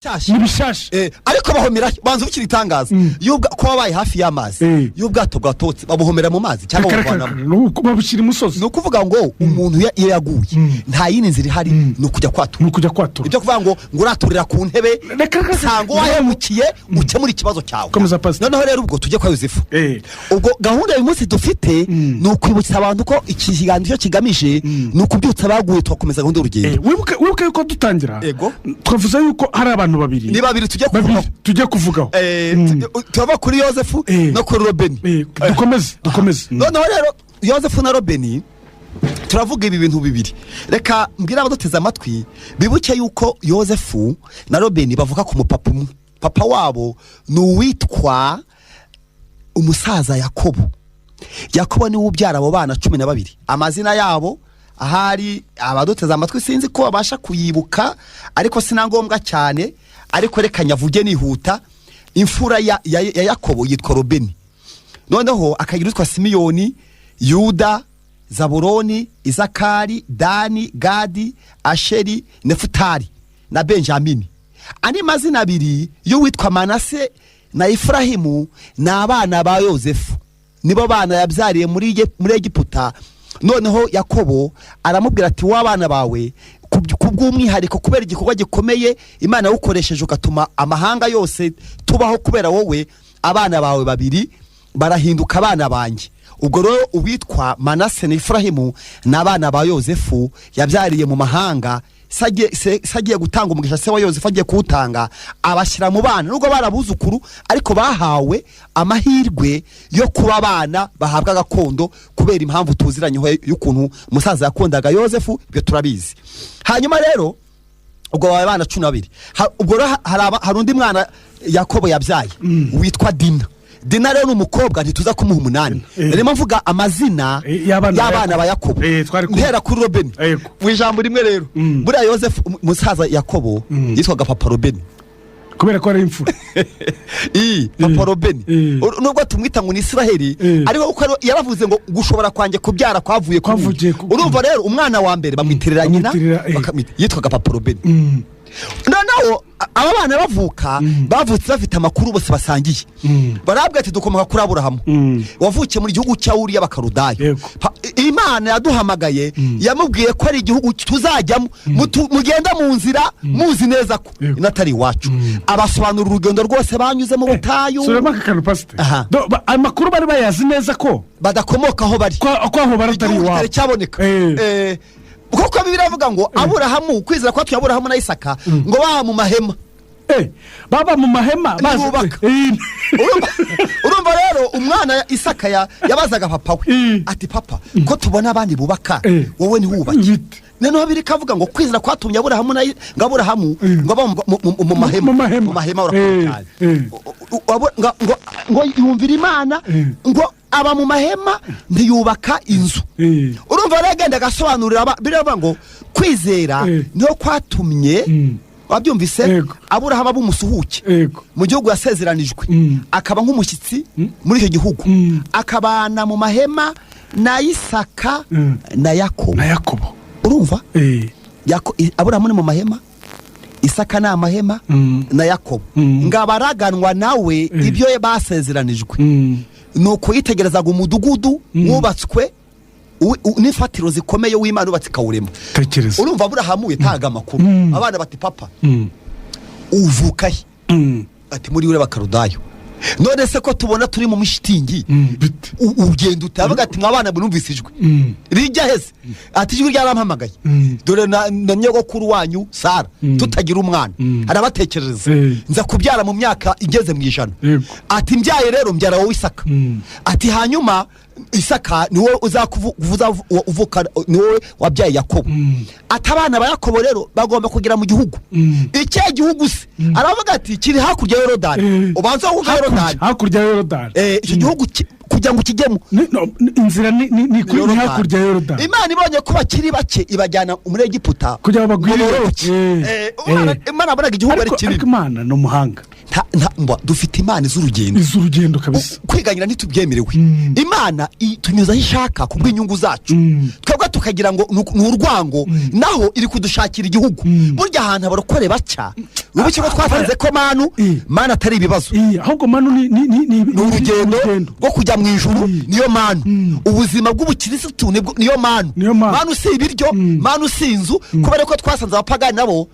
Bishyashya. Ni bishasha. Ariko bahomera, banza ubukira itangaza ko wabaye hafi y'amazi. Iyo ubwato bwatotse, babuhomera mu mazi cyangwa babuvanamo? Babushyira imusozi. Ni ukuvuga ngo umuntu iyo yaguye, nta yindi nzira ihari, ni ukujya kwatura. Ni ukujya kwatura. Ibyo kuvuga ngo uraturira ku ntebe, Reka, reka, reka. sanga uwahemukiye ukemura ikibazo cyawe. Komeza, Pastor. Noneho rero ubwo tujye kwa Yosefu. Ubwo gahunda uyu munsi dufite ni ukwibutsa abantu ko iki kiganiro icyo kigamije ni ukubyutsa abaguye, tugakomeza gahunda y'urugendo. Wibuke yuko dutangira Ego. twavuze yuko hari abantu babiri. Ni babiri tujya Babiri kuvugaho. tujya kuvugaho. Turava kuri Yosefu no kuri Robeni. Dukomeze, dukomeze. Noneho rero Yosefu na Robeni, turavuga ibi bintu bibiri. Reka mbwire abaduteze amatwi bibuke yuko Yosefu na Robeni bavuka ku mupapa umwe. Papa wabo ni uwitwa umusaza Yakobo. Yakobo niwe ubyara abo bana 12. Amazina yabo ahari abaduteze amatwi sinzi ko babasha kuyibuka, ariko si na ngombwa cyane, ariko reka nyavuge nihuta. Imfura ya Yakobo yitwa Robeni, noneho akagira utwa Simiyoni, Yuda, Zaburoni, Izakari, Dani, Gadi, Asheri, Nefutari na Benjamini. Andi mazina abiri y'uwitwa Manase na Ifurahimu ni abana ba Yozefu, nibo bana yabyariye muri Egiputa. Noneho Yakobo aramubwira ati: "W'abana bawe, ku bw'umwihariko, kubera igikorwa gikomeye Imana yawukoresheje ugatuma amahanga yose tubaho kubera wowe, abana bawe babiri barahinduka abana banjye." Ubwo rero uwitwa Manase na Ifurahimu ni abana ba Yozefu yabyariye mu mahanga. Se agiye gutanga umugisha, se wa Yozefu agiye kuwutanga, abashyira mu bana. Nubwo bari abuzukuru, ariko bahawe amahirwe yo kuba abana bahabwa gakondo kubera impamvu tuziranyeho y'ukuntu umusaza yakundaga Yozefu. Ibyo turabizi. Hanyuma rero ubwo babaye abana 12. Ubwo rero hari undi mwana Yakobo yabyaye witwa Dina. Dina rero ni umukobwa, ntituza kumuha umunani. Rero mvuga amazina y'abana ba y'abana ba Yakobo. Twari kumwe. Ntera kuri Robeni. Yego. Mu ijambo rimwe rero, buriya Yosefu, musaza Yakobo, yitwaga papa Robeni. Kubera ko ari imfura. Iyi papa Robeni, nubwo tumwita ngo ni Israheli, ariko kuko yaravuze ngo gushobora kwanjye kubyara kwavuye kuri Kwavugiye uyu. Urumva rero umwana wa mbere bamwitirira nyina, Bamwitirira. yitwaga papa Robeni. Noneho aba bana bavuka, bavutse bafite amakuru bose basangiye. Barabwira ati: "Dukomoka kuri Aburahamu wavukiye mu gihugu cya Uriya bakarudayo. Imana yaduhamagaye, yamubwiye ko ari igihugu tuzajyamo. Mugenda mu nzira muzi neza ko inatari iwacu." Abasobanura urugendo rwose banyuze mu butayu. Suremo aka kantu, pasite. Aha. Amakuru bari bayazi neza ko badakomoka aho bari, ko aho bari atari igihugu iwabo. kitari cyaboneka. Kuko Bibiliya iravuga ngo Aburahamu, kwizera kwatumye Aburahamu na Isaka ngo baba mu mahema. Baba mu mahema Ntibubaka. Urumva rero umwana Isaka yabazaga papa we ati: "Papa, ko tubona abandi bubaka, wowe ntiwubake?" Bite? Noneho biri kavuga ngo kwizera kwatumye Aburahamu na ngo Aburahamu ngo aba mu mahema. Mu mahema. Mu mahema, urakoze cyane. Ngo yumvira Imana, ngo aba mu mahema, ntiyubaka inzu. Urumva rero agenda agasobanurira, biravuga ngo kwizera niho kwatumye, wabyumvise, Yego. Aburahamu aba umusuhuke mu gihugu yasezeranijwe, akaba nk'umushyitsi muri icyo gihugu, akabana mu mahema na Isaka na Yakobo. Na Yakobo. Urumva, Aburahamu ni mu mahema, Isaka ni amahema na Yakobo, ngo abaraganwa nawe ibyo basezeranijwe. Ni uko yitegerezaga umudugudu wubatswe n'imfatiro zikomeye, w'Imana wubatse ikawurema. Tekereza. Urumva Aburahamu yatangaga amakuru. Abana bati: "Papa, uvuka he?" Ati: "Muri Uri bakarudayo." "None se ko tubona turi mu mishitingi, Bite? ugenda utavuga?" Ati: "Mwabana, numvise ijwi rijya heze." Ati: "Ijwi ryarampamagaye. Dore na nyogokuru wanyu Sara tutagira umwana, arabatekerereza, nza kubyara mu myaka igeze mu 100." Ati: "Mbyaye rero, mbyara wowe Isaka." Ati: "Hanyuma Isaka ni wowe uvuka, ni wowe wabyaye Yakobo." Ati: "Abana ba Yakobo rero bagomba kugera mu gihugu." "Ikihe gihugu se?" Aravuga ati: "Kiri hakurya ya Yorodani." Ubanza wumva Yorodani. Hakurya ya Yorodani. Icyo gihugu kugira ngo ukijyemo, No, inzira ni kuri ni Yorodani. hakurya ya Yorodani. Imana ibonye ko bakiri bake, ibajyana muri Egiputa kugira ngo bagwire. ngo bororoke. Imana yabonaga igihugu ari Ariko kinini. Imana ni umuhanga. Nta- Dufite Imana iz'urugendo. Iz'urugendo kabisa. Kwiganyira ntitubyemerewe. Imana itunyuza aho ishaka ku bw'inyungu zacu, twebwe tukagira ngo ni urwango, naho iri kudushakira igihugu. Burya ahantu abarokore baca, wibuke ko twasanze ko manu manu atari ibibazo. Ahubwo manu ni Ni urugendo rwo kujya mu ijuru. Niyo manu. Ubuzima bw'ubukirisitu niyo manu. Niyo manu. Manu si ibiryo, manu si inzu, kubera ko twasanze abapagani nabo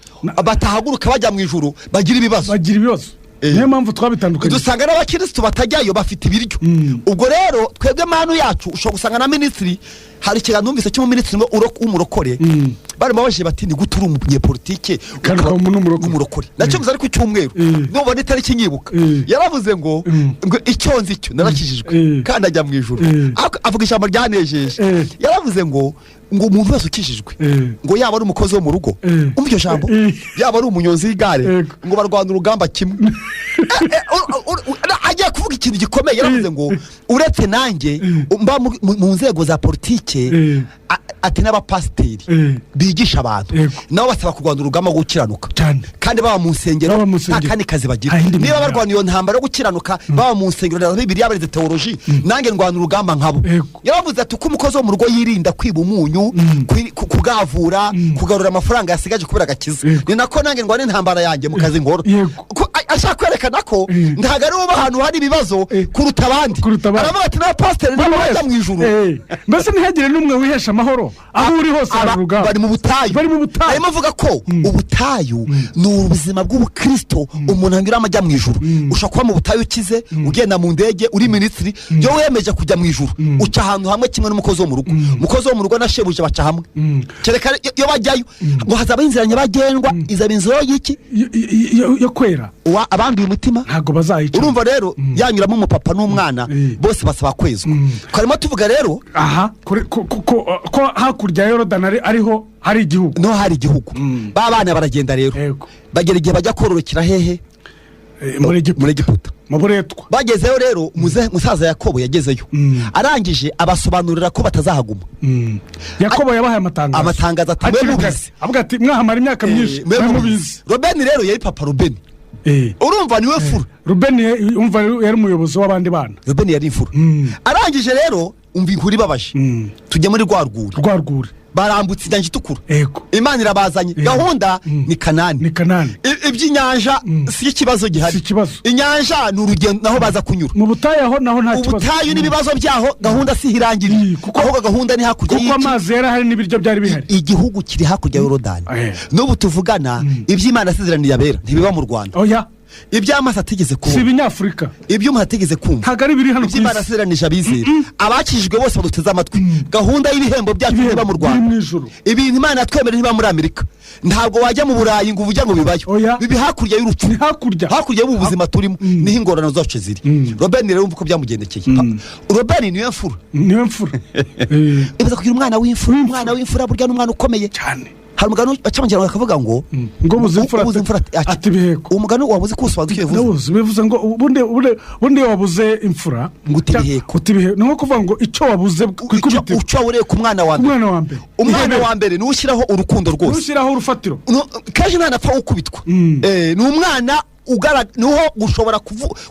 batahaguruka bajya mu ijuru bagira ibibazo. Bagira ibibazo. Niyo mpamvu twabitandukanye. Dusanga n'abakirisitu batajyayo bafite ibiryo. Ubwo rero twebwe manu yacu, ushobora gusanga na minisitiri, hari ikiganiro numvise cy'umuminisitiri ngo w'umurokore, barimo babajije bati: "Ni gute uri umunyepolitike Kandi ukaba ukaba n'umurokore?" n'umurokore? Nacyo gusa, ariko icyumweru nubona itariki nyibuka, yaravuze ngo icyo nzi cyo narakijijwe kandi ajya mu ijuru. Ariko avuga ijambo ryanejeje. Yaravuze ngo umuntu wese ukijijwe, ngo yaba ari umukozi wo mu rugo, umva iryo jambo, yaba ari umunyonzi w'igare, ngo barwana urugamba kimwe. Agiye kuvuga ikintu gikomeye, yaravuze ngo uretse nanjye mba mu nzego za politike, ati n'abapasiteri bigisha abantu nabo basaba kurwana urugamba rwo gukiranuka Cyane. kandi baba mu nsengero, Baba mu nta nsengero. kandi kazi bagira. Nta yindi Niba mirimo. barwana iyo ntambara yo gukiranuka baba mu nsengero na Bibiliya, barize théologie, nanjye ndwana urugamba nkabo. Yaravuze ati uko umukozi wo mu rugo yirinda kwiba umunyu, kugavura, kugarura amafaranga yasigaje kubera agakiza, ni nako nanjye ndwana intambara yanjye mu kazi nkora. Ko ashaka kwerekana ko ntabwo ari uba ahantu hari ibibazo kuruta abandi. Kuruta abandi. Aravuga ati n'abapasiteri nabo bajya mu ijuru. Mbese ntihagire n'umwe wihesha amahoro, aho uri hose hari urugamba. Bari mu butayu. Bari mu butayu. Arimo avuga ko ubutayu ni ubuzima bw'ubukristo umuntu anyuramo ajya mu ijuru. Ushobora kuba mu butayu ukize, ugenda mu ndege, uri minisitiri, iyo wiyemeje kujya mu ijuru uca ahantu hamwe kimwe n'umukozi wo mu rugo. Umukozi wo mu rugo na shebuja baca hamwe, kereka iyo bajyayo ngo hazabaho inzira nyabagendwa, izaba inzira y'iki? Yo kwera. Abanduye umutima Ntabwo bazayica. Urumva rero yanyuramo umupapa n'umwana, bose basaba kwezwa. Twarimo tuvuga rero Aha ko hakurya ya Yorodani ariho hari igihugu. Niho hari igihugu. Ba bana baragenda rero, bagera igihe bajya kororokera hehe? Muri Egiputa. Muri Egiputa. Mu buretwa. Bagezeyo rero, musaza Yakobo yagezeyo, arangije abasobanurira ko batazahaguma. Yakobo yabahaye amatangazo. Amatangazo ati, Hakiri "Mwe kare. mubizi." Avuga ati mwahamara imyaka myinshi, mwe mwe mubizi. mubizi. Robeni rero yari papa Rubeni. Urumva niwe fura. Rubeni umva yari umuyobozi w'abandi bana. Rubeni yari imfura. Arangije rero, umva inkuru ibabaje, tujya muri rwa rwuri. Rwa rwuri. Barambutse inyanja itukura. Imana irabazanye, gahunda ni Kanani. Ni Kanani. Iby'inyanja si ikibazo gihari. Si ikibazo. Inyanja ni urugendo naho baza kunyura. Mu butayu aho naho nta kibazo. Ubutayu n'ibibazo byaho, gahunda si irangiriye, ahubwo gahunda ni hakurya Kuko y'iki? amazi yari ahari n'ibiryo byari bihari. Igihugu kiri hakurya y'Yorodani. N'ubu tuvugana, iby'Imana yasezeraniye abera ntibiba mu Rwanda. Oya. Iby'amaso atigeze Si kubona, ibinyafurika. Ibyo umuntu atigeze kumva, Ntabwo ari ibiri hano ku iby'Imana isi. yasezeranije abizera, abakijijwe bose baduteze amatwi, gahunda y'ibihembo byacu Ibihembo ntiba mu biri Rwanda. mu ijuru. Ibintu Imana yatwemerera ntiba muri Amerika. Ntabwo wajya mu Burayi ngo uvuge ngo bibayo. Oya. Bibi hakurya y'urupfu. Ni hakurya. Hakurya y'ubu buzima turimo niho ingorane zacu ziri. Robeni rero, wumva uko byamugendekeye. Robeni niwe mfura. Niwe mfura. Ibaza kugira umwana w'imfura. Umwana w'imfura burya ni umwana ukomeye. Cyane. Hari umugani baca mu Kinyarwanda bakavuga ngo Ngo buze imfura ubuze imfura ati ibiheko. Uwo mugani waba uzi ko usobanura icyo bivuze? Ndabuzi. Bivuze ngo ubundi iyo wabuze imfura Ngo uta ibiheko. Uta ibiheko ni nko kuvuga ngo icyo wabuze ku ikubitiro. Icyo wabureye ku mwana wa mbere. Umwana wa mbere. Umwana Ihebere. wa mbere niwe ushyiraho urukundo rwose. Ushyiraho urufatiro. Kenshi ntanapfa ukubitwa. Ni umwana niho gushobora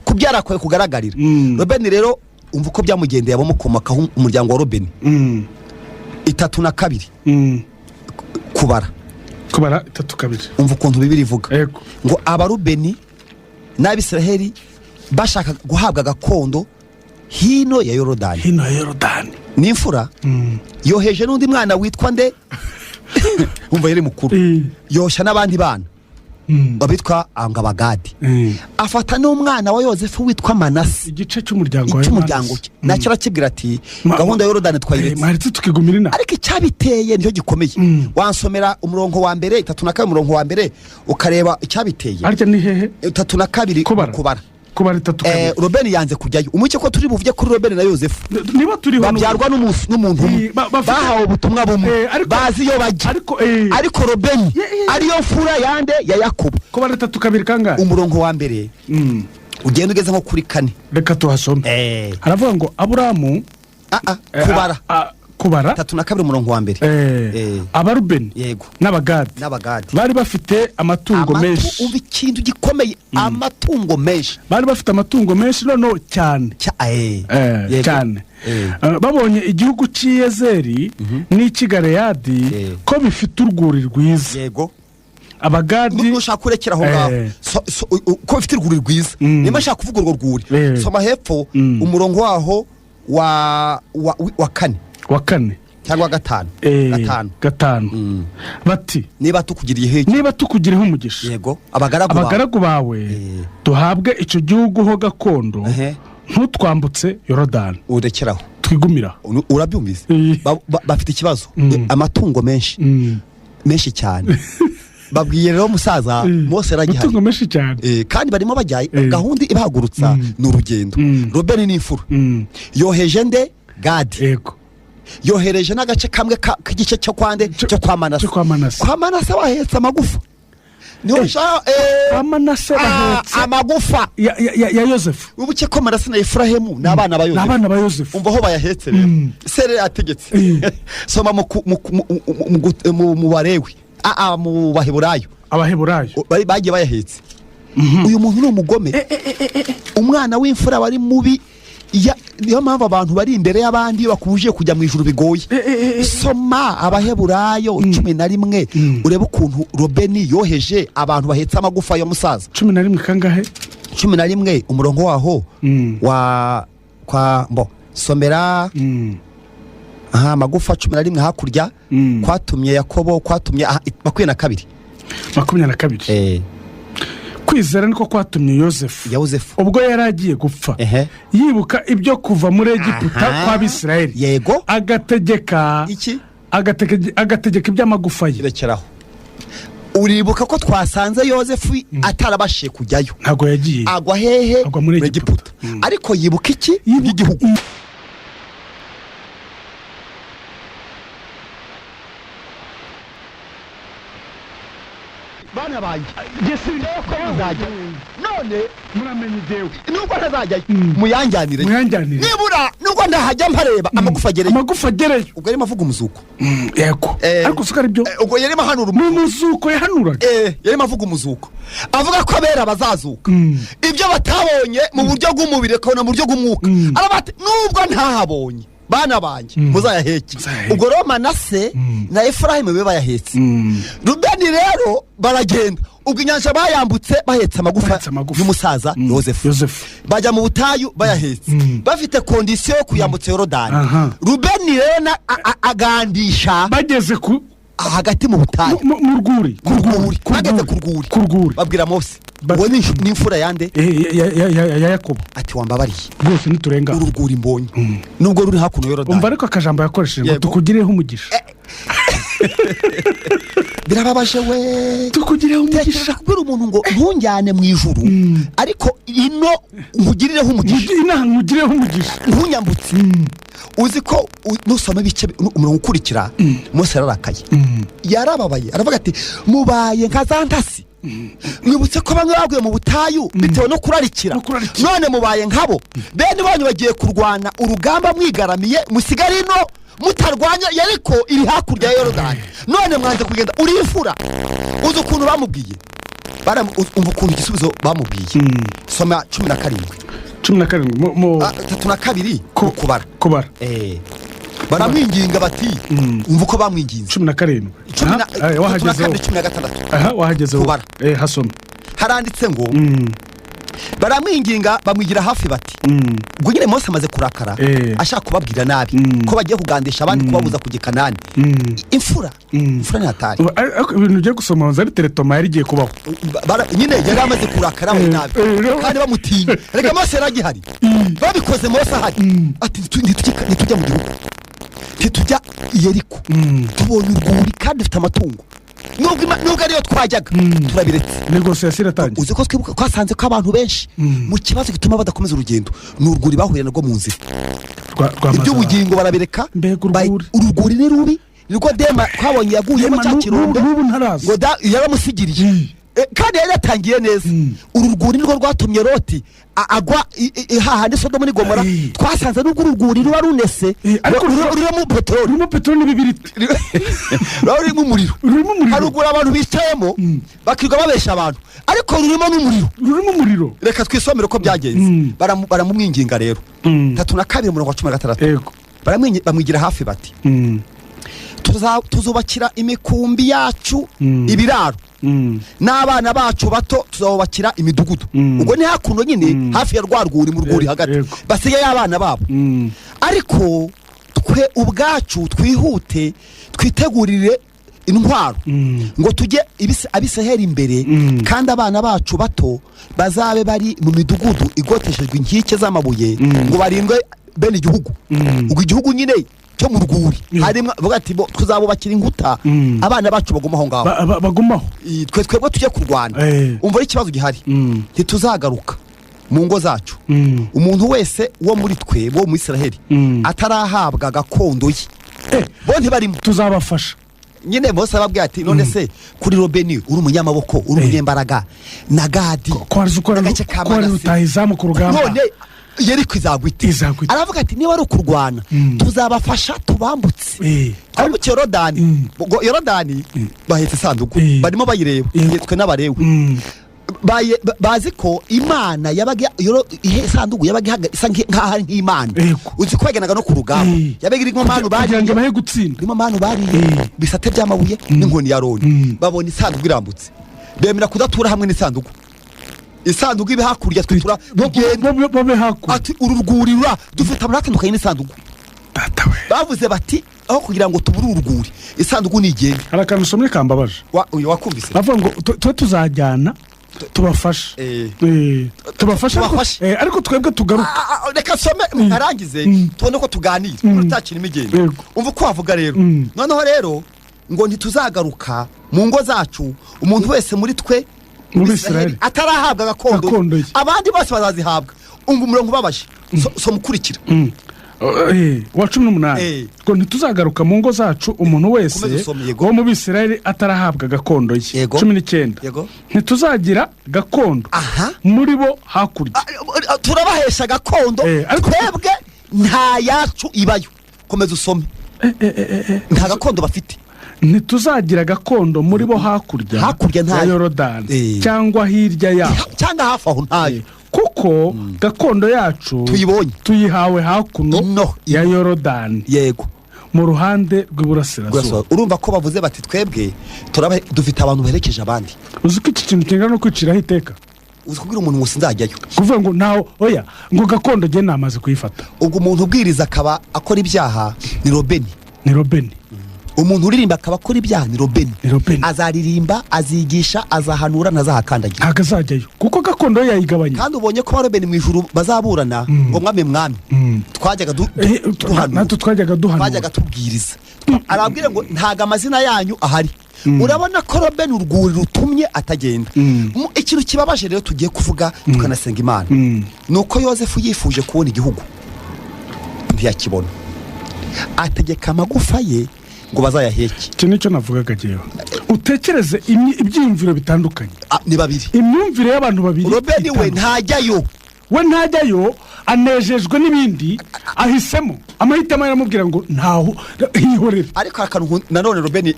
kubyara kwawe kugaragarira. Robeni rero, umva uko byamugendeye, abamukomokaho, umuryango wa Robeni, 32, Kubara. Kubara 32. Umva ukuntu Bibiliya ivuga ngo Abarubeni n'Abisiraheli bashaka guhabwa gakondo hino ya Yorodani. Hino ya Yorodani. Ni imfura yoheje n'undi mwana witwa nde? Umva, yari mukuru. Yoshya n'abandi bana babitwa Angabagadi, afata n'umwana wa Yozefu witwa Manase. Igice cy'umuryango wa Cy'umuryango Manase. cye nacyo arakibwira ati gahunda ya Yorodani twayiretse. Mwaretse tukigumira inaha. Ariko icyabiteye nicyo gikomeye. Wansomera umurongo wa mbere, 32, umurongo wa mbere, ukareba icyabiteye? Harya ni hehe? 32. Kubara. Kubara. Kubara itatu kabiri. Robeni yanze kujyayo. Umucyo ko turi buvuge kuri Robeni na Yozefu, Niba turiho babyarwa n'umuntu umwe, bahawe ubutumwa bumwe, bazi iyo bajya, Ariko ariko Robeni ariyo mfura yande? Ya Yakobo. Kubara 32 kangahe? Umurongo wa mbere, ugenda ugeze nko kuri kane. Reka tuhasome. Haravuga ngo Aburamu Ah, ah, Kubara. Kubara. 32 umurongo wa mbere. Abarubeni Yego. n'Abagadi N'Abagadi bari bafite amatungo menshi. Umva ikintu gikomeye, amatungo menshi. Bari bafite amatungo menshi noneho cyane. Yego. Cyane. Babonye igihugu cy'Iyezeri n'icy'i Galeyadi ko bifite urwuri rwiza. Abagadi Nushaka kurekera aho ngaho. Ko bifite urwuri rwiza, niba nshaka kuvuga urwo rwuri, soma hepfo umurongo waho wa kane. Wa kane. Cyangwa gatanu. Gatanu. Gatanu, bati: Niba tukugiriye heke. Niba tukugiriyeho umugisha. Yego, abagaragu bawe. Abagaragu bawe duhabwe icyo gihugu ho gakondo, ntutwambutse Yorodani. Urekeraho. Twigumira. Urabyumvise? Bafite ikibazo, amatungo menshi, menshi cyane. Babwiye rero musaza Mose aragihari. Amatungo menshi cyane. Kandi barimo bajya, gahunda ibahagurutsa ni urugendo. Robeni ni imfura, yoheje nde? Gadi. Yohereje n'agace kamwe k'igice cyo kwande, cyo kwa Manase. Cyo kwa Manase. Kwa Manase bahetse amagufa, niho nshaka Kwa Manase bahetse amagufa ya Yosefu. Wibuke ko Manase na Efurahimu ni abana ba Ni Yosefu. abana ba Yosefu. Umva aho bayahetse rero, sere yategetse. Soma mu ku- mu ku- mu- mu- mu- mu- mu Barewi, mu Baheburayo. Abaheburayo. Bagiye bayahetse. Uyu muntu ni umugome, umwana w'imfura wari mubi. Niyo mpamvu abantu bari imbere y'abandi iyo bakubujije kujya mu ijuru bigoye. Soma Abaheburayo 11, urebe ukuntu Robeni yoheje abantu bahetse amagufa ya musaza. 11 kangahe? 11, umurongo waho wa kwa mbo somera. Aha amagufa 11 hakurya, kwatumye Yakobo, kwatumye, aha, 22. 22. Kwizera niko kwatumye Yosefu, Yosefu, ubwo yari agiye gupfa, yibuka ibyo kuva muri Egiputa kw'Abisirayeli, agategeka Iki? Agategeka iby'amagufa ye. Rekeraho. Uribuka ko twasanze Yosefu atarabashije kujyayo? Ntabwo yagiye. Agwa hehe? Agwa muri Egiputa. Ariko yibuka iki? Yibuka Iby'igihugu. Bana banjye, ko muzajya none. Muramenye igihe. Nubwo ntazajyayo, muyanjyanire. Muyanjyanire. Nibura nubwo ndahajya mpareba, amagufa agereyo. Amagufa agereyo. Ubwo yarimo avuga umuzuko. Yego. Ariko siko ari byo. Ubwo yarimo ahanura Ni umuzuko. umuzuko yahanuraga. Yarimo avuga umuzuko, avuga ko abera bazazuka, ibyo batabonye mu buryo bw'umubiri bakabona mu buryo bw'umwuka. Aravuga ati: "Nubwo ntahabonye, bana banjye, muzayaheke." Muzayaheke. Ubwo rero Manase na Efurahimu be bayahetse. Rubeni rero baragenda, ubwo inyanja bayambutse bahetse amagufa Bahetse amagufa. y'umusaza Yosefu. Yosefu. Bajya mu butayu bayahetse, bafite condition yo kuyambutsa Yorodani. Rubeni rero agandisha Bageze ku hagati mu butayu. Mu rwuri. Ku rwuri, bageze ku rwuri, Ku rwuri. babwira Mose, uwo ni imfura yande? Ya Yakobo. Ati: "Wambabariye, Rwose ntiturenga. uru rwuri mbonye, nubwo ruri hakuno Umva, Yorodani." ariko akajambo yakoresheje ngo "tukugireho umugisha". Birababaje we. Tukugireho Tekereza umugisha. kubwira umuntu ngo: "Ntunjyane mu ijuru, ariko ino nkugirireho umugisha." Inaha nkugireho umugisha. Ntunyambutse. Uzi ko nusoma ibice umurongo ukurikira, Mose yararakaye, yarababaye, aravuga ati: "Mubaye nka za ntasi. Mwibutse ko bamwe baguye mu butayu bitewe no kurarikira. No kurarikira. None mubaye nkabo. Bene banyu bagiye kurwana urugamba mwigaramiye, musigare ino mutarwanya. Yeriko iri hakurya ya Yorodani, none mwanze kugenda." Uri imfura. Uzi ukuntu bamubwiye? Umva ukuntu igisubizo bamubwiye. Soma 17. 17 32 mu Kubara. Kubara. Baramwinginga bati, umva uko bamwinginze. 17. Cumi na Aha, tatu na wahagezeho. kabiri, 16. Aha wahagezeho. Kubara. Hasoma. Haranditse ngo baramwinginga, bamwigira hafi bati, ubwo nyine Mose amaze kurakara, ashaka kubabwira nabi ko bagiye kugandisha abandi, kubabuza kujya i Kanani. Imfura, imfura ni hatari. Ariko ibintu ugiye gusoma wanza ari teretoma yari igiye kubaho. Nyine yari amaze kurakara abaye nabi, kandi bamutinya. Reka, Mose yari agihari, babikoze Mose ahari. Ati: "Ntitujya mu gihugu, ntitujya i Yeriko. Tubonye urwuri kandi dufite amatungo. Nubwo ariyo twajyaga, turabiretse." Négociation iratangiye. Uzi ko twibuka twasanze ko abantu benshi mu kibazo gituma badakomeza urugendo ni urwuri bahuye narwo mu nzira. Rwa Mazara. Iby'ubugingo barabireka. Mbega urwuri. Urwuri ni rubi, nirwo Dema twabonye yaguyemo Dema cya kirombe. N'ubu ntaraza. Ngo yaramusigiriye. Kandi yari yatangiye neza. Uru rwuri nirwo rwatumye Loti agwa hahandi Sodomu n'i Gomora. Twasanze nubwo uru rwuri ruba runese, Ariko rurimo peteroli, rurimo peteroli n'ibibiriti. Ruba rurimo umuriro. Rurimo umuriro. Haruguru abantu bicayemo bakirirwa babesha abantu, ariko rurimo n'umuriro. Rurimo umuriro. Reka twisomere uko byagenze. Baramumwinginga rero. 32, umurongo wa 16. Bamwigira hafi bati: "Tuzubakira imikumbi yacu ibiraro, n'abana bacu bato tuzabubakira imidugudu." Ubwo ni hakuno nyine hafi ya rwa rwuri, mu rwuri hagati, basigaye abana babo. "Ariko twe ubwacu twihute, twitegurire intwaro ngo tujye Abisiraheli imbere, kandi abana bacu bato bazabe bari mu midugudu igoteshejwe inkike z'amabuye ngo barindwe bene igihugu." Ubwo igihugu nyine cyo mu rwuri, harimo bavuga ati: "Bo, tuzabubakira inkuta, abana bacu baguma aho ngaho." Bagumaho. Twe twebwe tujye kurwana. Umva ari ikibazo gihari. "Ntituzagaruka mu ngo zacu, umuntu wese wo muri twe wo mu Israheli atarahabwa gakondo ye." Bo ntibarimo. Tuzabafasha. Nyine Mose arababwira ati: "None se kuri Robeni uri umunyamaboko, uri umunyembaraga, na Gadi ko wari uzi ko n'agace ka ko wari Manase. rutahizamu ku rugamba. None Yeriko izagwa ite?" Izagwa ite? Aravuga ati: "Niba ari ukurwana, tuzabafasha tubambutse, twambuke Yorodani." Ubwo Yorodani bahetse isanduku, barimo bayireba. Twe n'Abarewe, bazi ko Imana yabaga isanduku yabaga isa nk'aho ari nk'Imana. Uzi ko bagendaga no ku rugamba, yabaga irimo manu kugira ngo bariye, bahe gutsinda. irimo manu bariye, bisate by'amabuye n'inkoni ya Aroni. Babona isanduku irambutse, bemera kudatura hamwe n'isanduku. Isanduku ibe hakurya, twe tura tugenda. Babe hakurya. Ati: "Uru rwuri rura dufite amara atandukanye n'isanduku." Data we! Bavuze bati: "Aho kugira ngo tubure urwuri, isanduku nigende." Hari akantu usomye kambabaje. Uyu wakumvise? Bavuga ngo twe tuzajyana tubafashe. Tubafashe ariko, Tubafashe. ariko twebwe tugaruke. Reka nsome nkarangize, tubone ko tuganira utakina imigendo. Umva uko wavuga rero. Noneho rero ngo: "Ntituzagaruka mu ngo zacu, umuntu wese muri twe mu Bisirayeli atarahabwa gakondo gakondo ye. Abandi bose bazazihabwa." Umva umurongo ubabaje. Soma ukurikira. Wa 18, ngo: "Ntituzagaruka mu ngo zacu, umuntu wese Komeza usome, yego. wo mu Bisirayeli atarahabwa gakondo ye." 19. "Ntituzagira gakondo muri bo hakurya." Turabahesha gakondo. Ariko Twebwe nta yacu ibayo. Komeza usome. Nta gakondo bafite. "Ntituzagira gakondo muri bo hakurya Hakurya ntayo. ya Yorodani cyangwa hirya yaho." Cyangwa hafi aho ntayo. "Kuko gakondo yacu Tuyibonye. tuyihawe hakuno Ino. ya Yorodani, mu ruhande rw'iburasirazuba." Burasirazuba. Urumva ko bavuze bati: "Twebwe dufite abantu baherekeje abandi." Uzi ko iki kintu kingana no kwiciraho iteka? Uzi kubwira umuntu ngo sinzajyayo? Kuvuga ngo ntawe, oya, ngo gakondo njye namaze kuyifata. Ubwo umuntu ubwiriza akaba akora ibyaha ni Robeni. Ni Robeni. Umuntu uririmba akaba akora ibyaha ni Robeni. Ni Robeni. Azaririmba, azigisha, azahanura, ntazahakandagira. Ntabwo azajyayo kuko gakondo ye yayigabanya. Kandi ubonye ko ba Robeni mu ijuru bazaburana ngo: "Mwami, mwami, twajyaga duhanura." Natwe twajyaga duhanura. "Twajyaga tubwiriza." Arabwira ngo: "Ntago amazina yanyu ahari." Urabona ko Robeni urwuri rutumye atagenda. Ikintu kibabaje rero tugiye kuvuga tukanasenga Imana ni uko Yosefu yifuje kubona igihugu ntiyakibona, ategeka amagufa ye ngo bazayaheke. Iki nicyo navugaga jyewe. Utekereze ibyiyumviro bitandukanye. Ni babiri. Imyumvire y'abantu babiri Robeni we itandukanye. ntajyayo. We ntajyayo, anejejwe n'ibindi ahisemo, amahitamo aramubwira ngo ntaho, hihorere. Ariko hari akantu nanone Robeni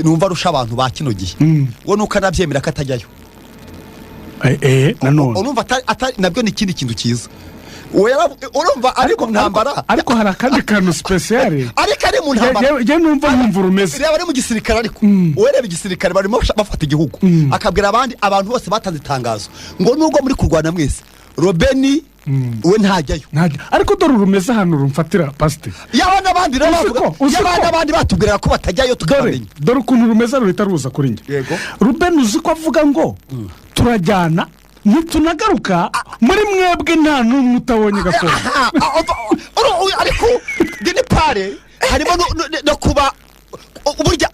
numva arusha abantu ba kino gihe, we nuko anabyemera ko atajyayo. Nanone Urumva nabyo ni ikindi kintu cyiza. We urumva ari mu ntambara. Ariko hari akandi kantu spécial. Ariko ari mu ntambara. Njye numva nkumva rumeze. Reba, ari mu gisirikare, ariko wowe reba igisirikare barimo bafata igihugu, akabwira abandi abantu bose batanze itangazo ngo: "Nubwo muri kurwana mwese, Robeni we ntajyayo." Ariko dore urumeze ahantu rumfatira, pasiteri. Yaba n'abandi rero Uzi bavuga uzi yaba n'abandi batubwiraga ko batajyayo, dore tukabamenya. Dore ukuntu rumeze ruhita ruza kuri njye. Rubeni uzi ko avuga ngo: "Turajyana, ntitunagaruka muri mwebwe nta n'umwe utabonye gakondo." Aha, ariko d'une part harimo no kuba burya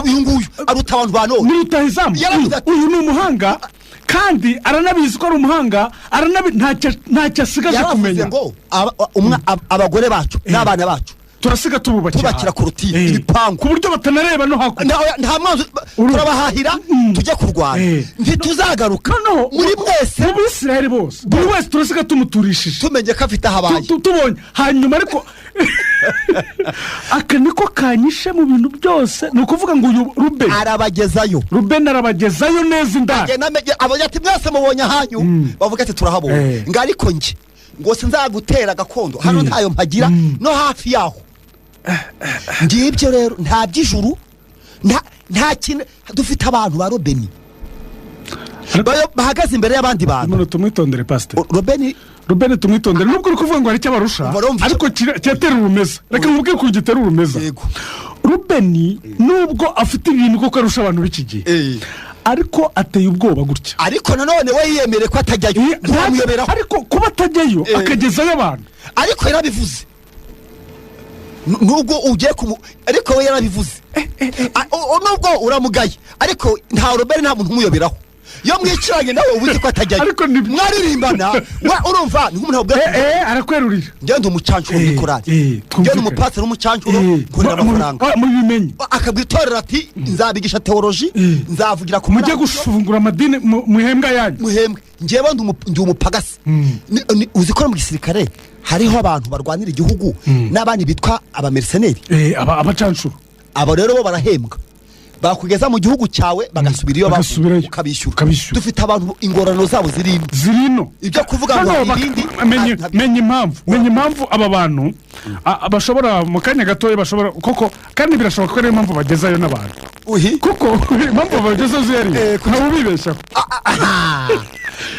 uyu nguyu aruta abantu ba none. Ni rutahizamu. Yaravuze ati- Uyu ni umuhanga kandi aranabizi ko ari umuhanga, ntacyo asigaje Yaravuze kumenya. ngo abagore bacu n'abana bacu Turasiga tububakira. Tubakira clôture, ibipangu. Ku buryo batanareba no hakurya. Nta mwanzi turabahahira, tujye kurwana, ntituzagaruka. Noneho muri mwese, mu Bisirayeli bose, buri wese turasiga tumuturishije, tumenye ko afite aho abaye. Tubonye hanyuma. Ariko aka niko kanyishe mu bintu byose, ni ukuvuga ngo uyu Rubeni Arabagezayo. Rubeni arabagezayo neza indani. Agenda abagira ati: "Mwese mubonye ahanyu?" Bavuga ati: "Turahabonye." Ngo ariko njye ngo sinzagutera gakondo hano, ntayo mpagira no hafi yaho. Ngibyo rero, nta by'ijuru, nta kintu. Dufite abantu ba Robeni bahagaze imbere y'abandi bantu. Umuntu tumwitondere, pasiteri. Robeni. Rubeni tumwitondere, nubwo uri kuvuga ngo hari icyo abarusha, Barumva ariko kiratera urumeza. Reka nkubwire ukuntu gitera urumeza. Yego. Rubeni, nubwo afite ibintu koko arusha abantu b'iki gihe, ariko ateye ubwoba gutya. Ariko nanone we yiyemereye ko atajyayo, ntiwamuyoberaho. Ariko kuba atajyayo, akagezayo abantu. Ariko yarabivuze. Nubwo ugiye kumu, ariko we yarabivuze. Nubwo uramugaye, ariko nta Robeni, nta muntu umuyoberaho. Iyo mwicaranye nawe uba uzi ko atajyayo. Ariko ni- Mwaririmbana, we urumva ni nk'umuntu wabwira Arakwerurira. Ngende umucancuro muri korali, ngende Twumvikane. umupasiteri w'umucancuro, nkorera amafaranga. Mubimenye. Akabwira itorero ati: "Nzabigisha théologie, nzavugira ku Mujye maradiyo." gufungura amadini, muhembwa yanyu. Muhembwe. Njyewe ndi umupagasi. Uzi ko no mu gisirikare hariho abantu barwanira igihugu n'abandi bitwa aba mercenaires? Abacancuro. Abo rero bo barahembwa, bakugeza mu gihugu cyawe bagasubira iyo bavuye, Bagasubirayo. ukabishyura. Ukabishyura. Dufite abantu ingororano zabo ziri ino. Ziri ino. Ibyo kuvuga ngo Noneho hari ibindi, menya impamvu aba bantu bashobora mu kanya gatoya, bashobora koko, kandi birashoboka ko ariyo mpamvu bagezayo n'abantu, Uhi. kuko impamvu bagezayo zihariye, ntawe ubibeshyaho.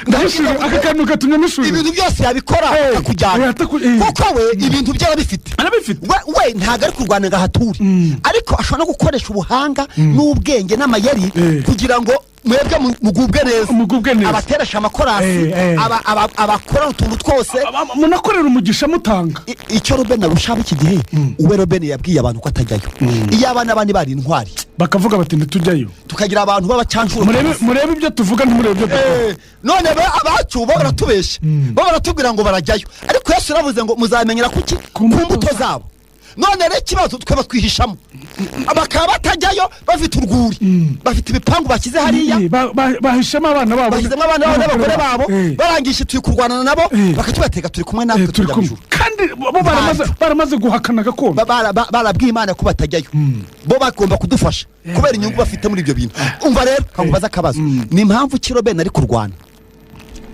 Ndabishije, aka kantu gatumye mushurira. Ibintu byose yabikora akakujyana, kuko we ibintu bye arabifite. Arabifite. We ntabwo ari kurwana ngo ahature, ariko ashobora no gukoresha ubuhanga n'ubwenge n'amayeri kugira ngo mwebwe mugubwe neza. Mugubwe neza. Abateresha amakorasi, abakora utuntu twose. Munakorera umugisha mutanga. Icyo Robeni arusha iki gihe, we Robeni yabwiye abantu ko atajyayo. Iyo abana bandi bari intwari, bakavuga bati: "Ntitujyayo." Tukagira abantu b'abacancuro. Murebe ibyo tuvuga, ntimurebe ibyo dukora. None abacu bo baratubeshya, bo baratubwira ngo barajyayo, ariko Yesu yaravuze ngo muzamenyera kuki? Ku mbuto. Ku mbuto zabo. None rero ikibazo, tweba twihishamo, bakaba batajyayo, bafite urwuri, bafite ibipangu bashyize hariya. Bahishemo abana babo. Bashyizemo abana babo n'abagore babo. Barangije turi kurwanana nabo, bakatubatega turi kumwe natwe, Turi tujya mu kumwe ijuru. Kandi bo baramaze guhakana gakondo. Barabwiye Imana ko batajyayo, bo bagomba kudufasha kubera inyungu bafite muri ibyo bintu. Umva rero, kamubaza akabazo: ni impamvu ki Robeni ari kurwana?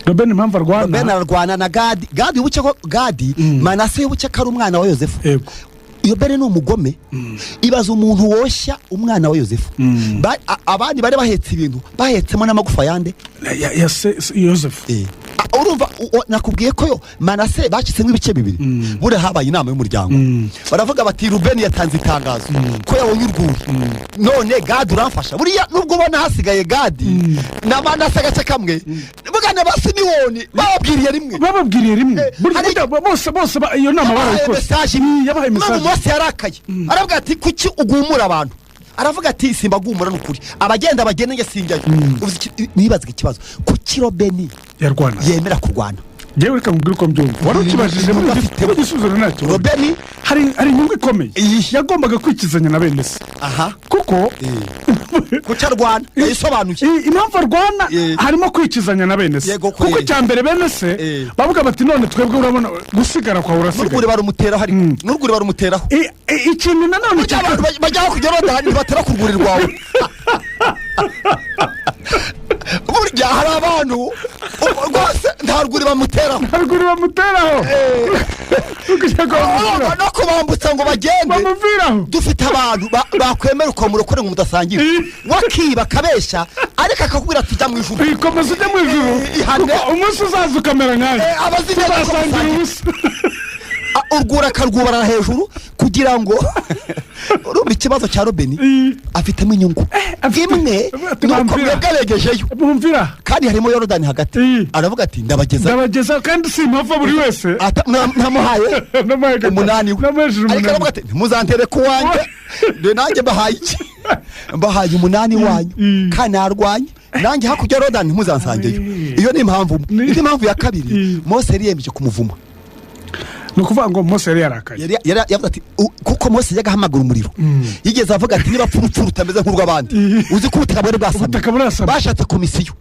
Robeni impamvu arwana? Robeni ararwana na Gadi. Gadi wibuke ko Gadi, Manase wibuke ko ari umwana wa Yosefu. Iyo Bene ni umugome. Ibaza umuntu woshya umwana wa Yosefu. Abandi bari bahetse ibintu, bahetsemo n'amagufa yande? Ya Yosefu. Urumva nakubwiye ko yo Manase bacitsemo ibice bibiri. Buriya habaye inama y'umuryango, baravuga bati: "Rubeni yatanze itangazo ko yabonye urwuri, none Gadi uramfasha." Buriya nubwo ubona hasigaye Gadi na Manase agace kamwe, bugana ba Simewoni bababwiriye rimwe. Bababwiriye rimwe. Hari- Burya bose iyo nama Yabahaye barayikoze. message. Yabahaye None message. Mose yarakaye, aravuga ati: "Kuki ugumura abantu?" Aravuga ati: "Simbagumura, ni ukuri, abagenda bagende, njye sinjyayo." Nibazaga ikibazo: kuki Robeni yarwana yemera kurwana? Njyewe reka nkubwire uko mbyumva, wari ukibajije muri Bafite- igisubizo ntacyo. Robeni Hari inyungu ikomeye. Iyi. Yagombaga kwikizanya na bene se, Aha. kuko Kuki arwana? Yayisobanuye. Impamvu arwana harimo kwikizanya na bene se, Yego, kuko icya mbere bene se bavuga bati: "None twebwe urabona gusigara kwawe, N'urwuri urasigaye." barumuteraho, ariko n'urwuri barumuteraho. Ikintu nanone Burya abantu bajya hakurya y'Yorodani ntibatera ku rwuri rwawe. Burya hari abantu rwose nta rwuri bamuteraho. Nta rwuri bamuteraho kugira ngo Urumva, bamuviraho. No kubambutsa ngo bagende. Bamuviraho. Dufite abantu bakwemera ukamurokore ngo mudasangira, wakiba akabeshya, ariko akakubwira ati: "Jya mu ijuru." Komeza ujye mu ijuru. Ihane. Kuko umunsi uzaza ukamera nkanjye, Abazi neza ko tuzasangira musangira. ubusa. Urwuri akarwubara hejuru kugira ngo, urumva ikibazo cya Robeni, afitemo inyungu imwe, Ati ni uko bamvira. mwebwe abegejeyo, Bumvira. kandi harimo Yorodani hagati. Aravuga ati: "Ndabageza." Ndabageza, kandi si impamvu buri wese Ntamuhaye Namuhaye umunani we. Namuhesheje Ariko umunani. aravuga ati: "Ntimuzantere ku wanjye, dore nanjye mbahaye iki? Mbahaye umunani wanyu, kandi narwanye nanjye hakurya ya Yorodani, ntimuzansangeyo." Iyo ni impamvu imwe. Indi mpamvu ya kabiri, Mose yari yiyemeje kumuvuma. Ni ukuvuga ngo Mose yari yarakaye. Yari yavuze ati kuko Mose yajyaga ahamagara umuriro, yigeze avuga ati: "Niba apfa urupfu rutameze nk'urw'abandi." Uzi ko ubutaka bwari bwasamye? Ubutaka burasamye. Bashatse komisiyo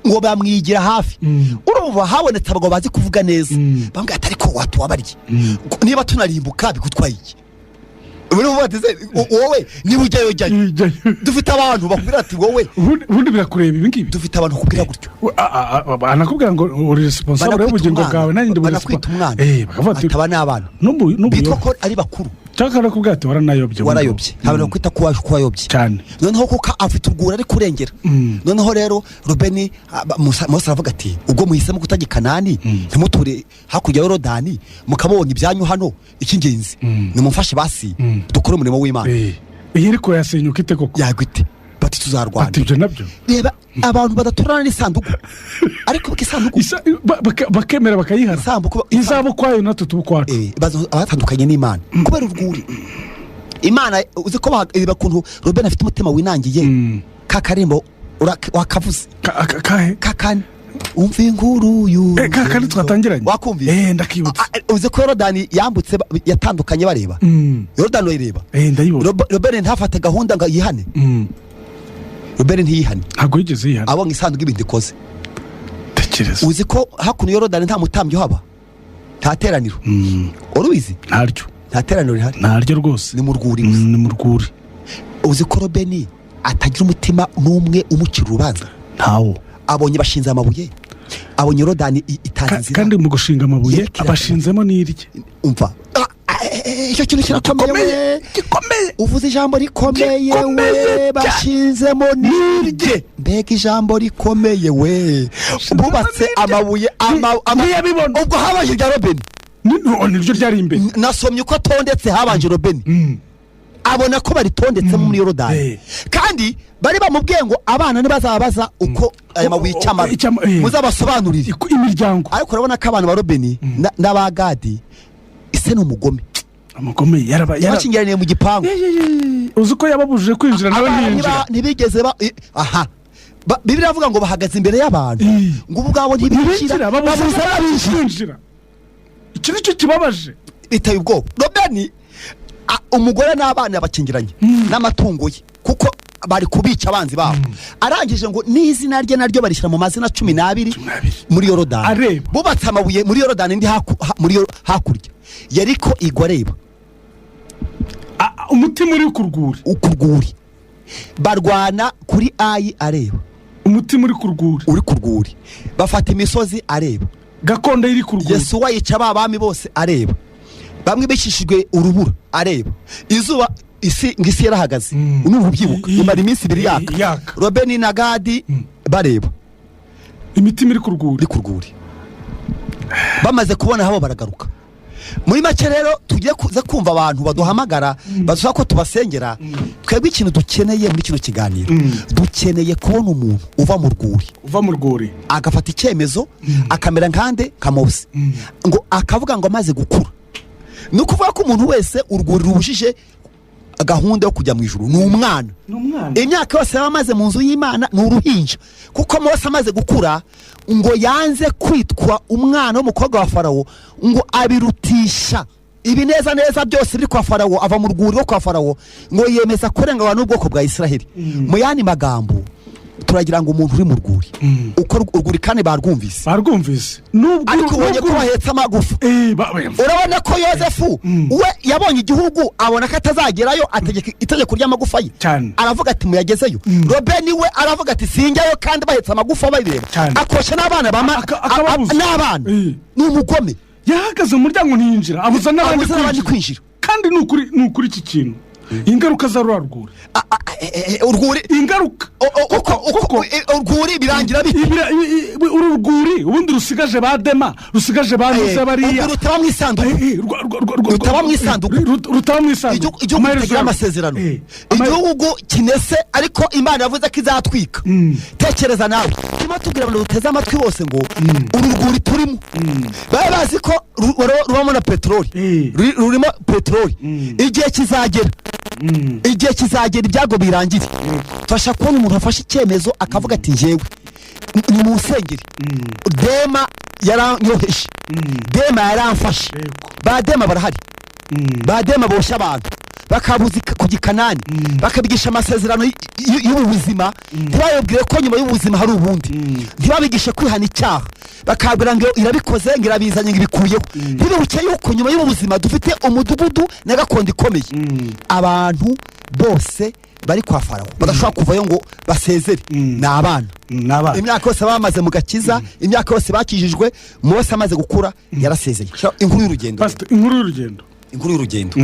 ngo bamwigira hafi. Urumva habonetse abagabo bazi kuvuga neza, bambwira ati: "Ariko watubabariye, niba tunarimbuka bigutwaye iki?" Ubu nibo bateze wowe niba ujyayo, jyayo. Ijyayo. Dufite abantu bakubwira ati: "Wowe." Ubundi birakureba ibi ngibi. Dufite abantu bakubwira gutyo. Anakubwira ngo uri responsable Banakwita y'ubugingo umwana. bwawe, nanjye ndi Banakwita umwana. Bakavuga ati ati aba ni abana n'ubu bitwa ko ari bakuru. Cyangwa akakubwira ati: "Waranayobye." Warayobye. Ntabwo bakwita ko wayobye. Cyane. Noneho kuko afite urwuri ari kurengera. Noneho rero Rubeni, Mose aravuga ati: "Ubwo muhisemo kutajya i Kanani, ntimuture hakurya ya Yorodani, mukabonye ibyanyu hano, icy'ingenzi nimumfashe basi dukore umurimo w'Imana." Iyi ariko yasenyuka ite koko? Yagwa ite? Bati: "Tuzarwana." Ati ibyo nabyo. Reba abantu badaturana n'isanduku, ariko isanduku Bakemera bakayihara. Isambuku Izaba ukwayo, natwe tuba ukwacu. Batandukanye n'Imana kubera urwuri. Imana, uzi ko reba ukuntu Rubeni afite umutima winangiye. Ka karimbo wakavuze? Kahe? Kakane, umva inkuru y'urugendo. Ka kandi twatangiranye. Wakumvise? Ndakibutse. Uzi ko Yorodani yambutse, yatandukanye bareba? Yorodani urayireba? Ndayibona. Robeni ntafate gahunda ngo yihane. Robeni ntiyihane. Ntabwo yigeze yihana. Abonye isanduku ibintu ikoze. Tekereza. Uzi ko hakuno Yorodani nta mutambyi uhaba, nta teraniro? Wari ubizi? Ntaryo. Nta teraniro rihari. Ntaryo rwose. Ni mu rwuri gusa. Ni mu rwuri. Uzi ko Robeni atagira umutima n'umwe umucira urubanza? Ntawo. Abonye bashinze amabuye, abonye Yorodani itanze inzira. Kandi mu gushinga amabuye Yerekera- abashinzemo n'irye. Umva, icyo kintu kirakomeye we. Gikomeye. Uvuze ijambo rikomeye. Gikomeye we cyane. Bashinzemo n'irye, mbega ijambo rikomeye we! Bubatse n'irye. amabuye Ntiyabibona. Ubwo habanje irya Robeni. Niryo ryari imbere. Nasomye uko atondetse, habanje Robeni. Abona ko baritondetsemo muri Yorodani. Kandi bari bamubwiye ngo abana ntibazabaza uko aya mabuye icyamara, muzabasobanurire. Imiryango. Ariko urabona ko abana ba Robeni n'aba Gadi, ise ni umugome. Umugome yaraba Yabakingiraniye mu gipangu. Ye. Uzi ko yababujije kwinjira, nawe Abana ntiyinjira. ntibigeze ba aha Bibiliya iravuga ngo bahagaze imbere y'abantu, ngo ubu ubwabo ntibinjira. Ntibinjira, babuza babuza n'abinjira kwinjira. Iki nicyo kibabaje. Biteye ubwoba. Robeni, umugore n'abana bakingiranye n'amatungo ye, kuko bari kubica abanzi babo. Arangije ngo n'izina rye naryo barishyira mu mazina 12 12. muri Yorodani. Areba. Bubatse amabuye muri Yorodani, indi muri hakurya Yeriko igwa areba. Umutima uri ku rwuri. Ku rwuri. Barwana kuri Ayi areba. Umutima uri ku rwuri. Uri ku rwuri. Bafata imisozi areba. Gakondo iri ku rwuri. Yesuwa yica ba bami bose areba, bamwe bicishijwe urubura areba, izuba, isi ngo isi yarahagaze. N'ubu ubyibuka, imara iminsi 2 yaka. Yaka. Robeni na Gadi bareba. Imitima iri ku rwuri. Uri ku rwuri. Bamaze kubona habo baragaruka. Muri make rero, tugiye kuza kumva abantu baduhamagara badusaba ko tubasengera. Twebwe ikintu dukeneye muri kino kiganiro, dukeneye kubona umuntu uva mu rwuri. Uva mu rwuri. Agafata icyemezo, akamera nkande nka Mose, ngo akavuga ngo amaze gukura. Ni ukuvuga ko umuntu wese urwuri rubujije gahunda yo kujya mu ijuru ni umwana. Ni umwana. Imyaka yose yaba amaze mu nzu y'Imana ni uruhinja, kuko Mose amaze gukura ngo yanze kwitwa umwana w'umukobwa wa Farawo, ngo abirutisha ibineza neza byose biri kwa Farawo. Ava mu rwuri rwo kwa Farawo, ngo yemeza kurenganwa n'ubwoko bwa Israheli. Mu yandi magambo, turagira ngo umuntu uri mu rwuri, uko urwuri kandi barwumvise. Barwumvise nubwo Ariko ubonye ko bahetse amagufa. Urabona ko Yosefu we yabonye igihugu, abona ko atazagerayo, ategeka itegeko ry'amagufa ye. Cyane. Aravuga ati: "Muyagezeyo." Robeni we aravuga ati: "Sinjyayo kandi bahetse amagufa babireba." Cyane. Akosha n'abana Akababuza. N'abana. Ni umugome. Yahagaze mu muryango ntiyinjira, abuza n'abandi Abuza n'abandi kwinjira. kwinjira. Kandi ni ukuri iki kintu, ingaruka za ruriya rwuri. Urwuri. Ingaruka. Uko urwuri birangira bite? Uru rwuri ubundi rusigaje ba Dema, rusigaje ba Nusa bariya. Urwo rutaba mu isanduku. Rutaba mu isanduku. Rutaba mu isanduku. Igihugu Amaherezo kitagira yarwo. amasezerano. Igihugu kinese, ariko Imana yavuze ko izatwika. Tekereza nawe, turimo tubwira abantu duteze amatwi bose ngo uru rwuri turimo, baba bazi ko rubamo na peteroli. Rurimo peteroli. Igihe kizagera, igihe kizagera ibyago birangire. Tubasha kubona umuntu wafashe icyemezo akavuga ati: "Njyewe ni mu nsengeri, Dema yaranyoheje, Dema yaramfashe." Ba Dema barahari. Ba Dema boshya abantu bakabuza kujya i Kanani, bakabigisha amasezerano y'ubu buzima, ntibayobwire ko nyuma y'ubuzima hari ubundi, ntibabigishe kwihana icyaha, bakabwira ngo irabikoze, ngo irabizanye, ngo ibikuyeho. Ntibibuke yuko nyuma y'ubu buzima dufite umudugudu na gakondo ikomeye. Abantu bose bari kwa Farawo badashobora kuvayo ngo basezere ni abana. Ni abana. Imyaka yose bamaze mu gakiza, imyaka yose bakijijwe, Mose amaze gukura yarasezeye. Inkuru y'urugendo. Pastor, inkuru y'urugendo. Inkuru y'urugendo.